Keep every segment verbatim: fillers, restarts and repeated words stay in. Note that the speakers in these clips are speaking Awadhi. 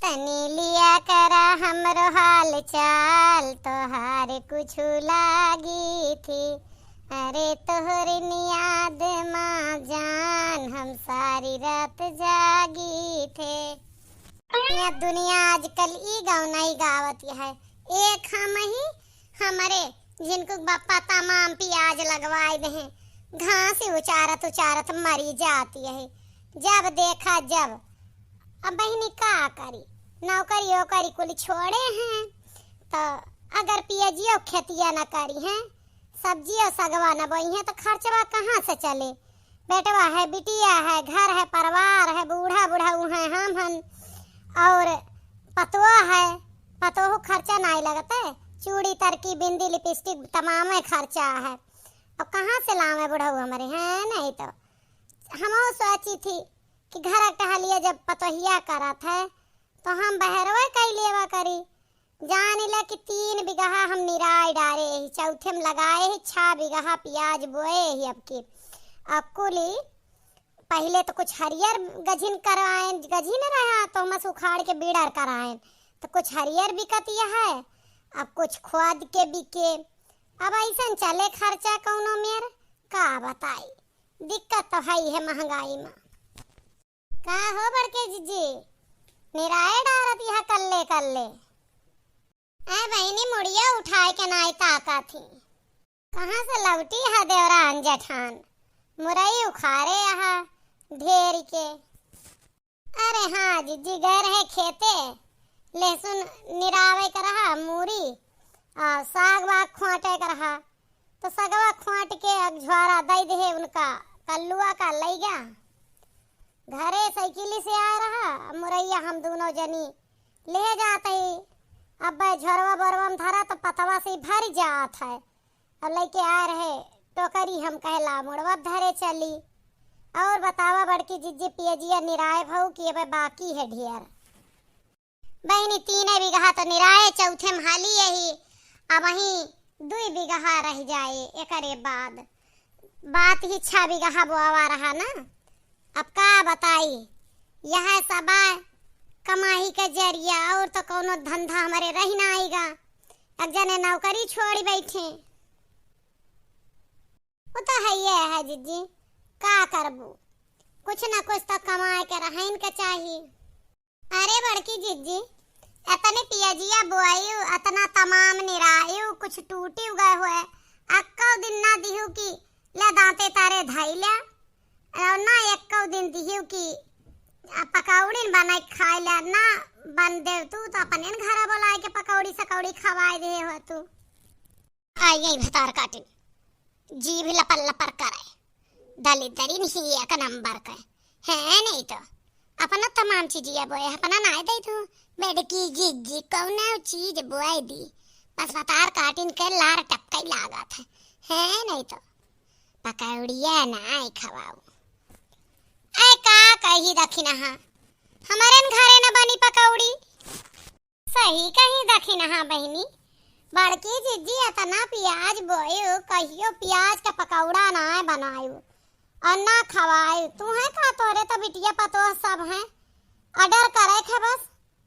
तनी लिया करा हमरो हाल चाल, तोहार कुछु लागी थी। अरे तोहर नियाद मा जान, हम सारी रात जागी थे। ये दुनिया आजकल ई गाँव नहीं गावत है। एक हम ही हमरे जिनको बापा तमाम पियाज लगवाए दे हैं, घास उचारत उचारत मरी जाती है। जब देखा जब। अब बहिनी का करी, नौकरी ओकरी कुल छोड़े हैं, तो अगर पियजियो खेतिया न करी हैं, सब्जियो सगवा न बोई हैं, तो खर्चवा कहाँ से चले? बेटवा है, बिटिया है, घर है, परिवार है, बूढ़ा बुढ़ऊ हैं, हम हन, और पतोह है, पतोह खर्चा नाई लगत है, चूड़ी तरकी, बिंदी, लिपस्टिक, तमामे खर्चा है। अब कहाँ से लावे बुढ़ऊ हमरे हैं? नहीं तो हमहू सोची थी कि घर टहलिया जब पतोहिया करत है, तो हम बहरवे कई लेवा करी। जान ले कि तीन बिगहा हम निराय डारे ही, चौथे में लगाए ही, छह बिगहा पियाज बोए ही। अब की अब कुली पहिले तो कुछ हरियर गझिन कराएन, गझिन रहा तो हम उखाड़ के बीड़र कराएन, तो कुछ हरियर बिकत यह है, अब कुछ खोद के बिके। अब ऐसन चले खर्चा कौनो मेर, का बताई, दिक्कत तो है ही है महंगाई में। का हो बड़के जिज्जी, निराए डारत यह कल्ले कल्ले? ए बहिनी, मुड़िया उठाए के नाई ताका थी। कहाँ से लौटी है देवरान जेठान? मुरई उखारे यहाँ ढेर के। अरे हाँ जिज्जी, गए रहे खेते, लहसुन निरावे के रहा, मूरी, आ, साग वाग खोंटे के रहा, तो सगवा खोंट के अगझोरा दई देहे उनका, कल्लुआ का लई गया। घरे साइकिल से आए रहा, मुरैया हम दोनों जनी ले जात ही। अब झोरवा बोरवा में धरा तो पतवा से भर जात है। अब लइके आए रहे टोकरी, हम कहे ला मुड़वा धरे चली। और बतावा बड़की जिज्जी, पियजिया निराय भऊ कि अब बाकी है ढेर? बहिनी, तीने बिगहा तो निराए, चौथे में हाली यही, अब वहीं दुई बिगहा रह जाए। एकरे बाद बात ही छह बिगहा बोआवा रहा ना। अब का बताई, यह सबा कमाई के जरिया, और तो कौनो धंधा हमरे रही ना आईगा। एक जने नौकरी छोड़ी बैठे, वो तो है ये है जिज्जी, का करबू, कुछ ना कुछ तो कमाए के रहन के चाही। अरे बड़की जिज्जी, एतने पियजिया बोआयु, एतना तमाम निरायु, कुछ टूटी गए हुए, अक्को दिन ना दिहु कि ले दांते तारे धई ले, और ना एक्को दिन दिहु कि आ, पकौड़ीन बनाई खाए ले, ना बन दे तू तो अपने घर बोलाए के पकौड़ी सकौड़ी खवाए दे हो तू। आई गई भतार काटिन, जीभ लपर लपर करे, दलिद्दरिन ही एक नंबर के। है नहीं तो अपना तमाम चीजिया बोए, अपना नाय दे तू। बड़की जिज्जी कौनो चीज बोए दी, बस भतार काटिन के लार टपकई लागत है। है नहीं तो पकौड़िया नाय खवाऊ। ऐ का कही दखिनहा, हमरे न घरे न बनी पकौड़ी। सही कही दखिनहा बहिनी, बड़की जिज्जी एतना पियाज बोयु, कहियो पियाज के पकौड़ा नाय बनायु और ना खवायु। तू है का, तोरे तो बिटिया पतोह सब हैं, order करे खे बस,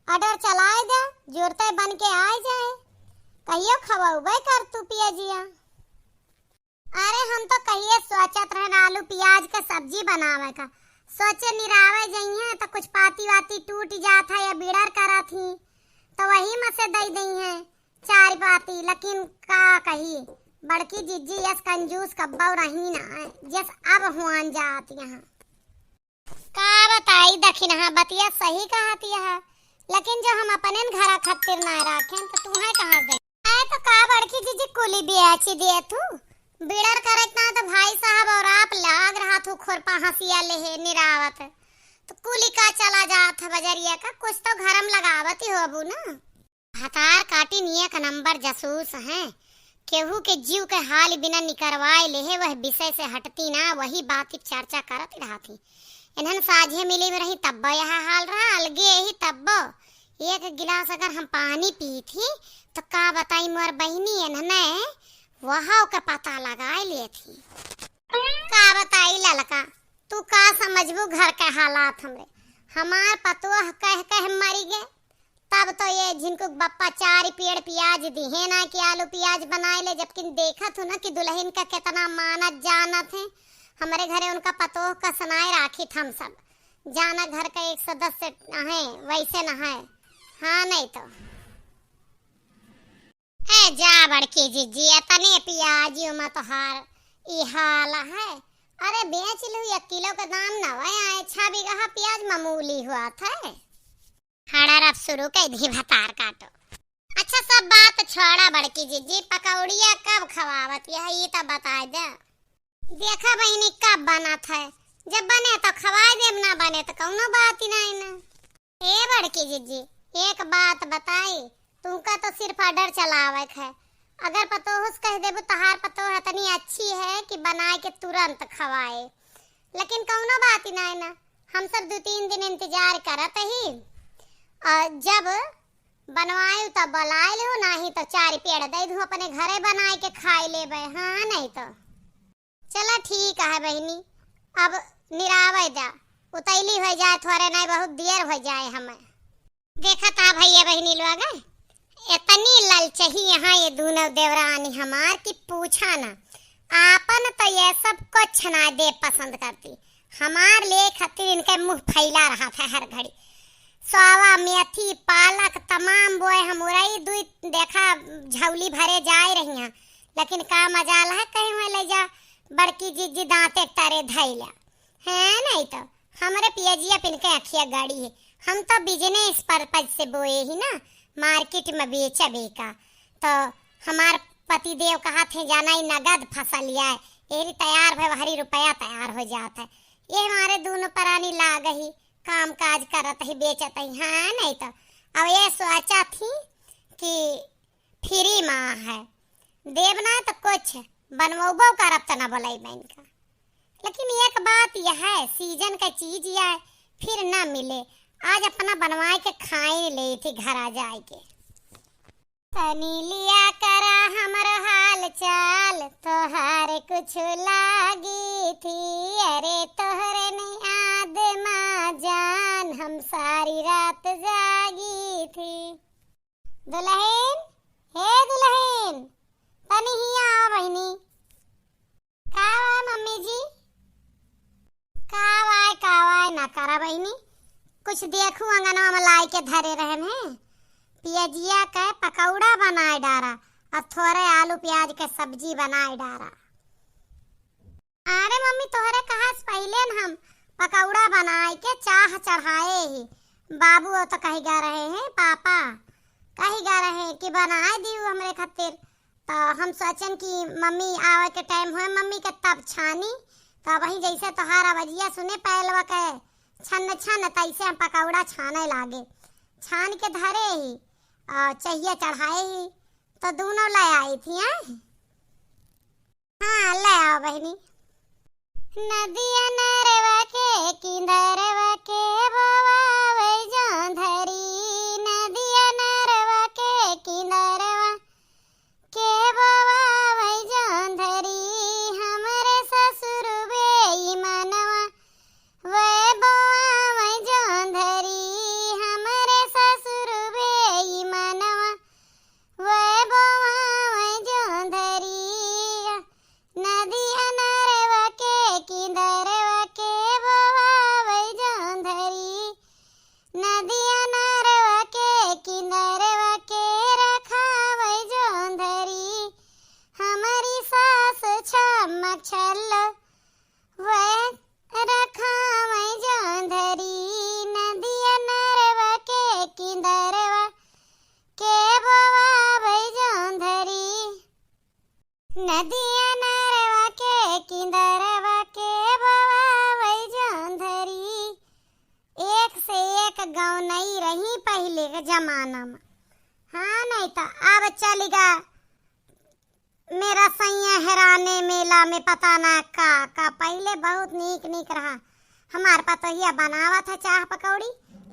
order चलाए दे, जुरते बन के आए जाए, कहियो खवउबे कर तू पियजिया। अरे हम तो कहिए सोचत रहन आलू पियाज के सब्जी बनावे का, सोचे निरावे जइहें तो कुछ पाती वाती टूट जात है या बिड़र करत ही, तो वही में से दई दइहें चार पाती। लेकिन का कही, बड़की जिज्जी यस कंजूस कब्बो रही ना, जस अब हुआन जात यहाँ। का बताई दखिनहा, बतिया सही कहत यह, लेकिन जो हम अपने घरा खातिर ना राखें तो तुहें कहाँ से दे? आए तो का बड़की जिज्जी कुली बेची दे तू, बिड़र करे ना तो भाई साहब और आप लाग रहा तू खुरपा हंसिया लेहे निरावत, तो कुली का चला जात है बजरिया का, कुछ तो घरम लगावत ही होबू ना। भतार काटिन एक नंबर जासूस हैं, केहू के जीव के हाल बिना निकरवाए लेहे वह विषय से हटती ना, वही बात की चर्चा करत रहती। इन्हन साझे मिली में रही तब्बो यह हाल रहा, अलगे ही तब्बो। एक गिलास अगर हम पानी पीत ही तो का बताई मोर बहिनी, इन्हने वहाव के पता लगाए लेत ही। का बताई ललका, तू का समझबू घर के हालात हमरे। हमार पतोह कह कह मरी गे, अब तो ये झिनकू के बप्पा चार पेड़ पियाज दिहे ना कि आलू पियाज बनाए ले, जबकि देखत हूँ ना कि दुलहिन का केतना मानत जानत है। हमरे घरे उनका पतोह का सनाए राखी हम सब, जाना घर का एक सदस्य है, वैसे न है। हाँ, नहीं तो। ए जा बड़की जिज्जी, एतने पियाजी में तोहार ई हाल है। अरे बेच लू, एक किलो के दाम न होए, आए छह बीघा पियाज मामूली हुआ था। हड़र अब शुरू कर दी भतार काटो। अच्छा, सब बात छोड़ा बड़की जिज्जी, पकौड़िया कब खवावत यह, ई तो बताए दे। देखा बहिनी कब बनत है, जब बने तो खवाए देब, ना बने तो कौनो बात ही नहीं ना। ए बड़की जिज्जी, एक बात बताई, तुमका तो सिर्फ order चलावे के है। अगर पतोह से कह देबू, तहार पतोह इतनी अच्छी है कि बनाए के तुरंत खवाए, लेकिन कौनो बात ही नहीं ना, हम सब दो तीन दिन इंतजार करत ही, और जब बनवाए तो बुलाए लो, नहीं तो चार पेड़ दे दूँ, अपने घरे बनाए के खाए लेबे। हाँ, नहीं तो। चला ठीक है बहिनी, अब निरावे जा, उतैली हो जाए, थोड़े नहीं बहुत देर हो जाए हमें। देखा था भैया बहिनी लोग, इतनी ललचही यहाँ ये दोनों देवरानी हमार कि पूछा ना। आपन तो ये सब कुछ ना दे पसंद करती, हमार ले खातिर इनके मुंह फैला रहा था हर घड़ी। स्वावा, मेथी, पालक, तमाम बोए हम उरई दुई देखा झौली भरे जाए रही हैं, लेकिन का मजाल है कहीं में ले जा बड़की जिज्जी दांते के तरे धैला। हैं नहीं तो, हमरे पियजिया पिनके अखिया गाड़ी है। हम तो business purpose से बोए ही ना, market में बेचबे का। तो हमार पतिदेव कहा थे, जाना ही नगद फसल आए, एरी तैयार भे, हरी रुपया तैयार हो जात है। ये हमारे दोनों परानी लाग ही, काम काज करत ही, बेचत ही। हाँ नहीं तो, अब ये सोचा थी कि free में है, देब ना तो कुछ बनवबो करब तो ना बोलाई बहन का। लेकिन एक बात यह है, season का चीज यह है, फिर ना मिले। आज अपना बनवाए के खाए ले थी घर आ जाए के। तनी लिया करा हमर हाल चाल, तोहार कुछ लागी थी। अरे तोहरे नहीं आदमा जान, हम सारी रात जागी थी। दुलहिन, हे दुलहिन, तनी हिया आवा बहिनी। का बा मम्मी जी? का वाय, का वाय ना करा बहिनी, कुछ देखू अंगनवा में लाई के धरे रहन है, पियजिया के पकौड़ा बनाए डारा और थोड़े आलू प्याज के सब्जी बनाए डारा। अरे मम्मी, तोहरे कहा से पहिले न हम पकौड़ा बनाए के चाह चढ़ाए ही। बाबू वो तो कही गा रहे हैं, पापा कही गा रहे हैं कि बनाए दियो हमरे खातिर। तो हम सोचन कि मम्मी आवे के time होए, मम्मी के तब छानी। तो वही जैसे तोहार आवाजिया सुने पैलवा के छन छन, तैसे हम पकौड़ा छाने लागे। छान के धरे ही और चहिया चढ़ाए ही, तो दोनों ले आई थी, हैं? हाँ, ले आओ बहिनी। नदिया नरवा के किंदरवा के बोआवे जोंधरी, नदिया नरवा के किंदरवा के बोआवे जोंधरी, हमरे ससुर बेईमानवा वे बोआवे जोंधरी, हमरे ससुर बेईमानवा वे बोआवे जोंधरी, नदिया नरवा के किंदरवा के बोआवे जोंधरी, नदिया नरवा के किंदरवा के रखावे जोंधरी, हमरी सास छमक छल्लो वे रखावे जोंधरी, नदिया नरवा के किंदरवा के बोआवे जोंधरी। नदिया नरवा के किंदरवा के बोआवे जोंधरी। एक से एक गौनई रही पहिले के जमाना में। हाँ, नहीं तो अब चलिगा मेरा सैया हेराने मेला में पता ना का, का पहिले बहुत नीक नीक रहा। हमार पतोहिया बनावत है चाह पकौड़ी,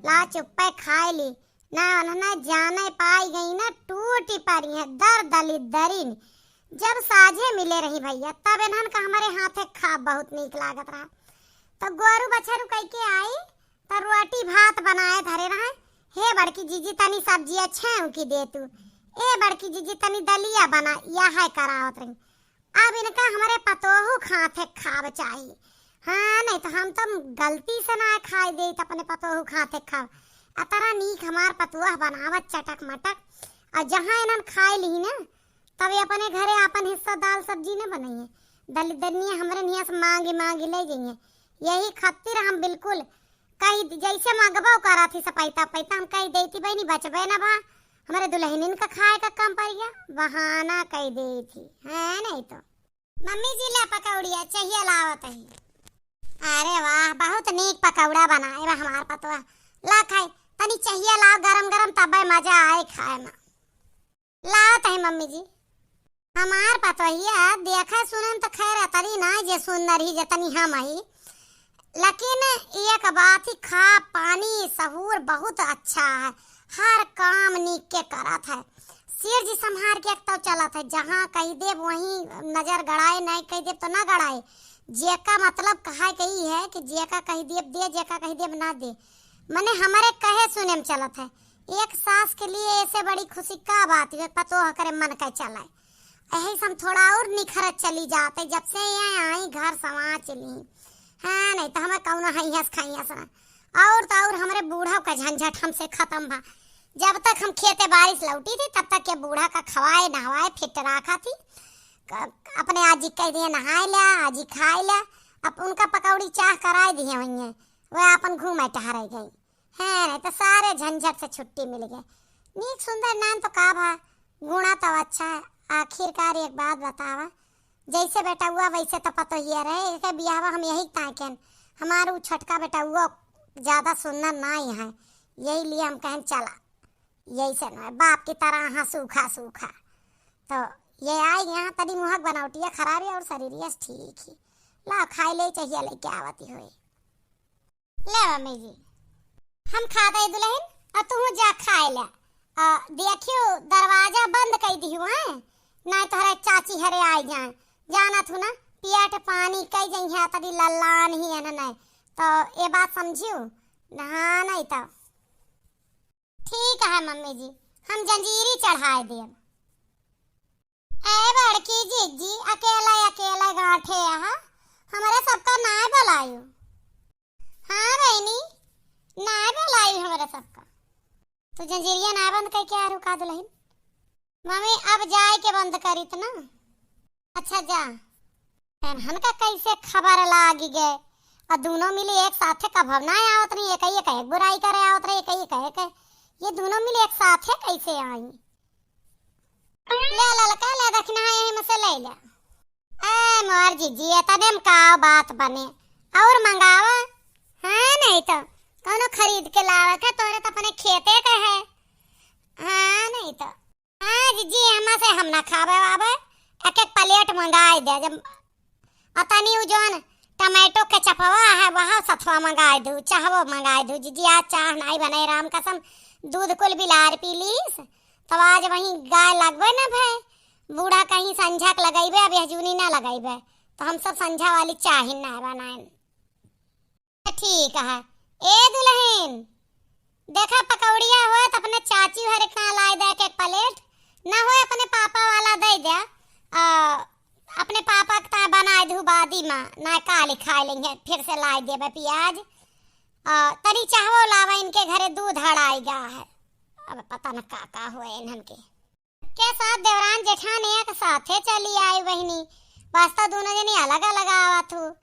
ला चुप्पे खाए ली। ना उन्हें ना जाने पाई गई ना टूटी पड़ी है दर दलित दरिन। जब साझे मिले रही भैया, तब इन्हन का हमरे हाथे खा बहुत नीक लागत रहा। तो गोरू बछरू कह के आई, तो रोटी भात बनाए धरे रहे, "हे बड़की जीजी, तनी सब्जिया छेव की दे तू। ए बड़की जीजी, तनी दलिया बना," यहै करावत रही। अब इनका हमरे पतोहू खाथे खाब चाही। हाँ, नहीं तो हम तो गलती से ना खाए देइत अपने पतोहू खाथे खाब। अतरा नीक हमार पतोह बनावत चटक मटक, और जहाँ इन्हन खाए ली ना, तब ये अपने घरे आपन हिस्सा दाल सब्जी न बनइहैं। दलिदरनिया हमरे निया से मांगी मांगी ले जइहैं। यही खातिर हम बिल्कुल कही, जैसे मंगबो करत ही सपैता पैता, हम कही देती, "बहिनी, बचबे ना बा, हमरे दुलहिनिन का खाए का कम पड़ गया," बहाना कही देती, है नहीं तो। मम्मी जी, ले पकौड़िया चाहिए, लावत ही। अरे वाह, बहुत नीक पकौड़ा बनाए बा हमार पतोह। ला खाई, तनी चाहिए लाओ गरम गरम, तबे मजा आए खाए में। लावत ही मम्मी जी। हमार पतोहिया देखे सुने में तो खैर अतरी ना जे सुंदर ही जतनी हम ही, लेकिन एक बात ही, खा पानी सहूर बहुत अच्छा है, हर काम नीक के करत है। सिर जी संभार के एक तो चलत है, जहाँ कही देब वहीं नजर गड़ाए, नहीं कही देब तो ना गड़ाए। जेका मतलब कहे के ई है कि जेका कही देब दे, जेका कही देब ना दे, मने हमरे कहे सुने में चलत है। एक सास के लिए ऐसे बड़ी खुशी का बात है, पतोह करे मन का चलाए। यही से हम थोड़ा और निखरत चली जाते, जब से ये आई घर संवार चली। हाँ, नहीं तो हमें कौनो हैयस खैयस ना। और तो और हमरे बूढ़ा का झंझट हमसे खत्म भा। जब तक हम खेते बाड़ी से लौटी थी, तब तक ये बूढ़ा का खवाए, नहवाए, फिट रखा थी। क-, अपने आजी कह दिए, "नहाए ल्या, आजी खाए ल्या।" अब उनका पकौड़ी चाह कराए दिए हुई हैं, वह अपन घूमे टहरे गई। हैं, नहीं तो सारे झंझट से छुट्टी मिल गए। नीक सुंदर नान तो का भा, गुणा तो अच्छा है। आखिरकार एक बात बतावा, जैसे बेटउआ वैसे तो पतोहिया रहे, एके बियाहवा हम यही ताय केन। हमार उ छोटका बेटउआ ज्यादा सुंदर नाई है, यही लिए हम कहन चला, यही से ना बाप की तरह हाँ सूखा सूखा। तो ये आई यहाँ तनी मुहक बनावटिया खराब है और शरीरिया ठीक ही। ला खाई ले चाहिए लेके आवती हुई। ले मम्मी जी, हम खा दे दुलहिन, और तू जा खाए ले। आ, देखियो, दरवाजा बंद कर दियो, हैं? नहीं तोहरे चाची हरे आ जाए। जानत हूँ ना, पियट पानी कई जइहे, तनी लल्लान ही है ना, नहीं। तो ये बात समझियो? हाँ, नहीं तो। ठीक है मम्मी जी, हम जंजीरी चढ़ाए देब। ए बड़की जीजी, अकेला अकेला गांठे आहा, हमरे सबका नाय बुलायो। हाँ बहिनी, नाय बुलायो हमरे सबका। तो जंजीरिया ना बंद करके आ रुका दुलहिन। मम्मी, अब जाए के बंद करीत ना। अच्छा जा। एनहन का कैसे खबर लागी गए? और दोनों मिली एक साथे कभव ना आवत रही, एक एक एक बुराई करे आवत रही, एक एक एक। ये दोनों मिली एक साथे कैसे आई? ले ललका, ले दखिना, यही में से ले ले। ए मोर जीजी, एतने में का बात बने, और मंगावा। हाँ, नहीं तो कौनो खरीद के लावे के, तोरे तो अपने खेते के है। हाँ, नहीं तो। हाँ जीजी, एमा से हम ना खावे वावे, एक एक प्लेट मंगाए दे। जब अ तनी उ जौन टमाटो के चपवा है, वह सथवा मंगाए दू, चाहवो मंगाए दू। जीजी, आज चाह नाई बने, राम कसम, दूध कुल बिलार पी लीस, तब आज वहीं गाय लगबे न भय। बूढ़ा कहीं संझा के लगैबे, अब यह जूनी ना लगैबे, तो हम सब संझा वाली चाह ही ना बनाएन। ठीक है। ए दुलहिन, देखा पकौड़िया होए तो अपने चाची हरे का लाए दे एक एक प्लेट, ना होए अपने पापा वाला दे दे। आ, अपने पापा के ताय बनाए दू बादी मा, ना काली खाए लेंगे, फिर से लाए देबे पियाज। आ, तनी चाहवो लावा, इनके घरे दूध हड़ाई गा है। अब पता न का का होए इन्हन के। के साथ देवरान जेठान एक साथे चली आई बहिनी। वास्ता दोनों जनी अलग अलग आवत हू।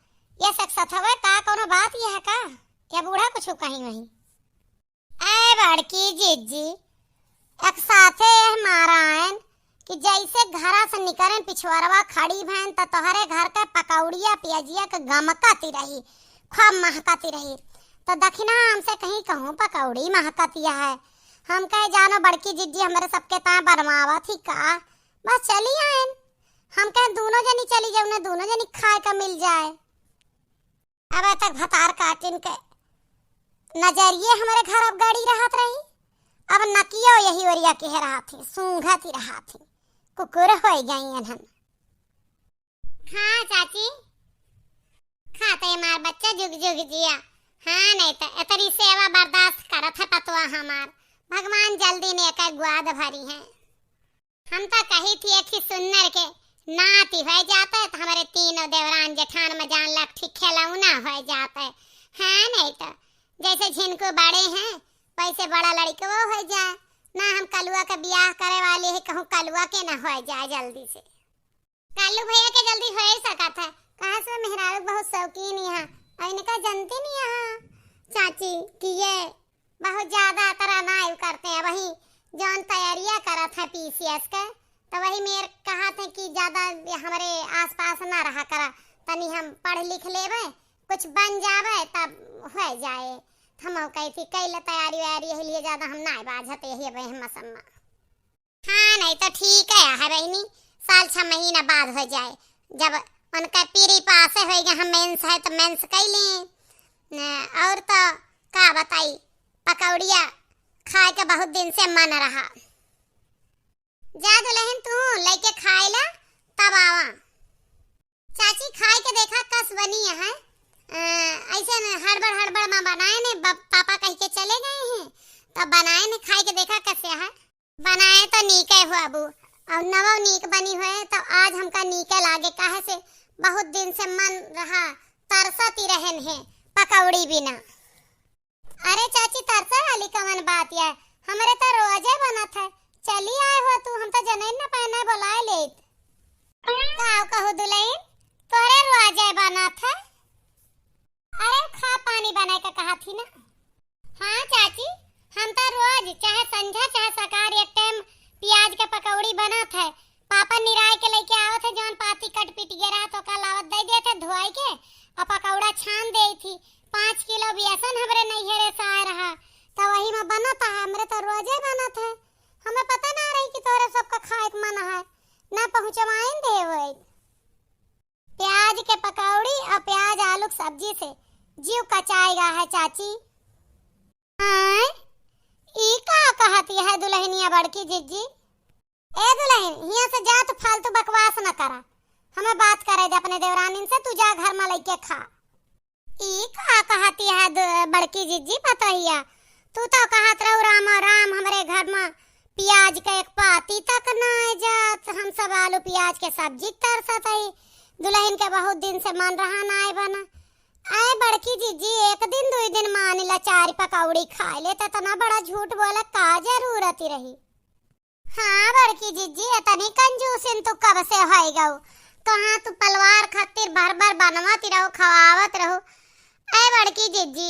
ये सक सथवे का कौनो बात ये है का? या बूढ़ा कुछ कहीं वहीं? ए बड़की जीजी, एक साथे यह मारा आयन कि जैसे घरा से निकरन पिछुअरवा खड़ी भैन त तोहरे घर के पकौड़िया पियजिया के गमकती रही, खूब महकती रही। तो दखिना हमसे कहीं कहूँ पकौड़ी महकतिया है। हम कहे, "जानो बड़की जिज्जी हमरे सबके ताय बनवावत ही का?" बस चली आयन। हम कहे, "दोनों जनी चली जाओ, उन्हें दोनों जनी खाए का मिल जाए।" अब तक भतार काटिन के नजरिए हमरे घर अब गड़ी रहत रही, अब नकियो यही ओरिया के रहत ही, सूंघत ही रहत ही, कुकुर होई गई इन्हन। हाँ चाची, खाते हमार बच्चा जुग जुग जिया। हाँ, नहीं तो इतनी सेवा बर्दाश्त करत है पतवा हमार। भगवान जल्दी नेका ग्वाद भरी हैं। हम तो कही थी एक ही सुन्नर के नाती होइ जाते तो हमरे तीनों देवरान जेठान में जान लाख ठीक खिलौना होइ जाते। हाँ, नहीं तो जैसे झिनकू बड़े हैं वैसे बड़ा लड़कवो होइ जाए। ना हम कलुआ के बियाह करे वाली है, कहूँ कलुआ के ना होइ जाए जल्दी से। कालू भैया के जल्दी होइ सकत है, कहाँ से मेहरारू बहुत शौकीन यहाँ, और इनका जनती नहीं यहाँ चाची कि ये बहुत ज्यादा तरह ना यू करते हैं। वही जौन तैयारियाँ करत है पीसीएस के, तो वही मेर कहत है कि ज्यादा हमरे आसपास ना रहा करा, तनी हम पढ़ लिख लेबे, कुछ बन जाबे तब होइ जाए। हम कही थी कैले तैयारी वैयारी, यही लिए ज्यादा हम ना बाझत, यही अब हम मसम्मा। हाँ, नहीं तो ठीक है, है बहिनी, साल छह महीना बाद होइ जाए, जब उनका पीरी पासे होइगा, हम मेंस है तो मेंस कइ ली। न, और तो का बताई, पकौड़िया खाए के बहुत दिन से मन रहा। जा दुलहिन, तू लइके खाए ला, तब आवा। चाची, खाए के देखा कस बनी है। अ, ऐसे न हड़बड़ हड़बड़ में बनाए ने, ब-, पापा कह के चले गए हैं, तो बनाए ने, खाए के देखा कसे है। बनाए तो नीके हुआ बू, और नवो नीक बनी हुए तो आज हमका नीके लागे, काहे से बहुत दिन से मन रहा, तरसती रहन है पकौड़ी बिना। अरे चाची, तरसे वाली कवन बात है, हमरे तो रोजे बनत है, चली आए हो तू, हम तो जने न पाए ना बोलाए लेत। का कहू दुलहिन, तोरे रोजे बनत है? अरे खा पानी बनाए के कहा थी ना। हाँ चाची, हम तो रोज चाहे संझा चाहे सकार एक टाइम प्याज के पकौड़ी बनत है, पापा निराय के लइके आवत है, जौन पाती कट पिट गया रहा तो ओका लावत दे देत है धोआई के, और पकौड़ा छान दे थी। पाँच किलो बेसन हमरे नैहरे से आए रहा, तो वही में बनत है। हमरे तो रोजे बनत है, हमें पता ना रही कि तोहरे सबका खाए के मन है, ना पहुँचवाइन दे होई। प्याज के पकौड़ी और प्याज आलू के सब्जी से जीव कचाएगा है चाची। आय, ई का कहत यह दुलहिनिया बड़की जिज्जी? ए दुलहिन, हियां से जा, तू फालतू बकवास न करा, हमें बात करे दे अपने देवरानिन से, तू जा घर में लइके खा। ई का कहत यह दु-, बड़की जिज्जी पतोहिया? तू तो कहत रहू रामा राम, हमरे घर में प्याज के एक पाती तक ना आए जात, हम सब आलू प्याज के सब्जी तरसत हई, दुलहिन के बहुत दिन से मन रहा ना आए बना। आए बड़की जिज्जी, एक दिन दुई दिन मान ला चार पकौड़ी खाए ले, त इतना बड़ा झूठ बोले का जरूरत ही रही? हाँ बड़की जिज्जी, इतनी कंजूसिन तू कब से होई गऊ? कहाँ तू पलवार खातिर भर भर बनवत रहो, खवावत रहो। ए बड़की जिज्जी,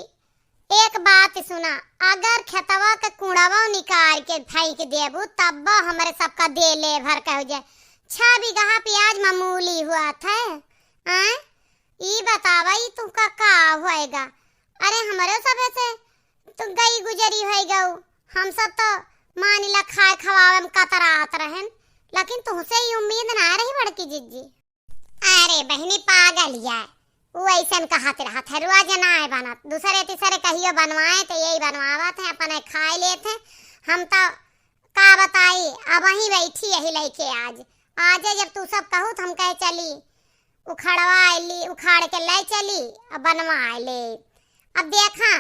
एक बात सुना, अगर खेतवा के कुड़वा निकाल के फेंक देबू, तब हमरे सबका दे ले भर कह जाए। छह बीघा प्याज मामूली हुआ था, आय? ई बतावा, ई तुमका का होएगा? अरे हमरे सबे से तो गई गुजरी होइ गऊ, हम सब तो मान ला खाए खवावे में कतरात रहन, लेकिन तुहसे ई उम्मीद ना रही बड़की जिज्जी। अरे बहिनी पागल या, उ ऐसन कहत रहत है, रोज ना है बनत, दूसरे तीसरे कहियो बनवाए तो यही बनवावत है, अपने खाए लेत है। हम तो का बताई, अब वहीं बैठी यही लइके आज, आजे जब तू सब कहू तो हम कहे चली उखड़वा ली, उखाड़ के ले चली, अब बनवा ले। अब देखा,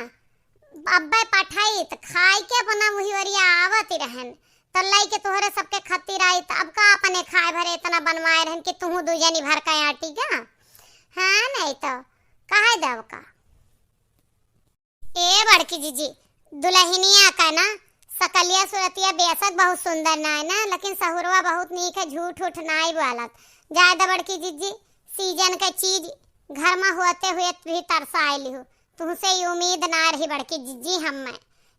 अब्बे पठाई त खाए के अपना वही ओरिया आवत ही रहन, त लइके तोहरे सबके खातिर आई, त अब का अपने खाए भरे इतना बनवाए रहन कि तुहू दू जनी भर का आटी का? हाँ, नहीं तो कहे दब का। ए बड़की जिज्जी, दुलहिनिया का ना सकलिया सुरतिया बेशक बहुत सुंदर ना है ना, लेकिन सहुरवा बहुत नीक है, झूठ उठ ना ही बोलत। जाए द बड़की जिज्जी, सीजन के चीज घर में होते हुए भी तरसा आइली हो, तुमसे ई उम्मीद ना रही बड़की जिज्जी हम में।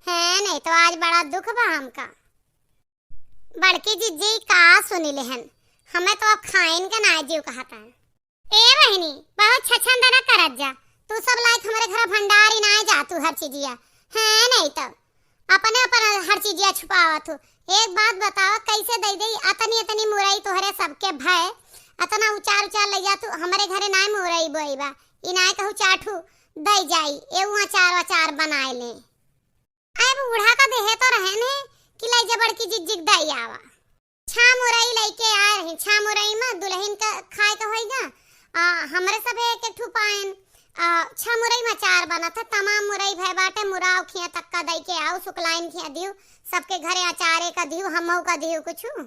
हैं, नहीं तो आज बड़ा दुख बा हमका। बड़की जिज्जी का सुनी लेहन, हमें तो अब खाइन के ना जीव कहता है। ए बहिनी, बहुत छछंद ना करत जा, तू सब लायक हमरे घर भंडारी ना जा तू हर चीजिया। हैं, नहीं तो अपने अपन हर चीजिया छुपावत हो। एक बात बतावा, कैसे दे दे अतनी अतनी मुरई तोहरे सबके भय, अतना उचार उचार ले जा तू, हमरे घरे ना मुरई बोई बा, ई ना कहू चाठू दे जाई, ए उहाँ चार वाचार बनाए ले। अरे बूढ़ा का देहे तो रहे ने कि लाई जा बड़की जिज्जिक दई आवा। छा मुरई लइके आए रही, छा मुरई में दुलहिन का खाए का होई ना, आ, हमरे सब एक एक ठू पाएन, आ, छह मुरई मा अचार बनत है, तमाम मुरई भय बाटे, मुराव खिया तक का दई के आऊ, सुकलाइन खिया दिहू, सबके घरे अचारे का दिहू, हमहू का दिहू कुछु।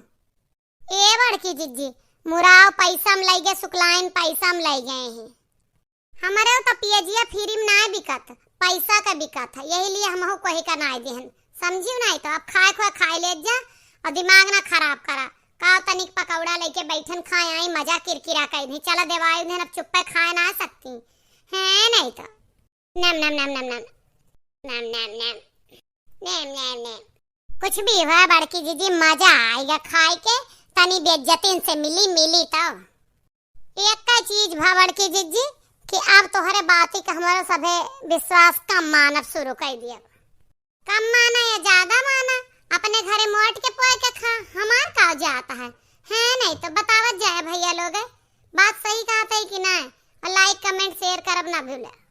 ए बड़की जिज्जी, मुराव पैसा में लई गए, सुकलाइन पैसा में लई गए हैं। हमरे तो पियजिया फ्री में नाय बिकत, पैसा का बिकत है, यही लिए हमहू कोही का नाय दिहन। समझियो नाय तो अब खाए खोए खाए ले जा और दिमाग ना खराब करा। का तनिक पकौड़ा लेके बैठन खाए आई, मजा किरकिरा कई नहीं। चला देवाई उन्हें, अब चुप्पे खाए ना सकती। हैं नहीं तो। नम, नम, नम, नम, नम। नम, नम, नम। नम, नम, नम। कुछ भी हुआ बड़की जिज्जी, मजा आएगा खाए के, तनी बेइज्जती से मिली, मिली तो। एक का चीज भा बड़की जिज्जी कि अब तोहरे बाती का हमारा सभे विश्वास कम मानब शुरू कर दिया। कम माना या ज्यादा माना, अपने घरे मोट के पोए के खा, हमार का जाता है, है नहीं तो बतावत जाए भैया लोग, बात सही कहत है कि ना? और like, comment, share करब ना भूले।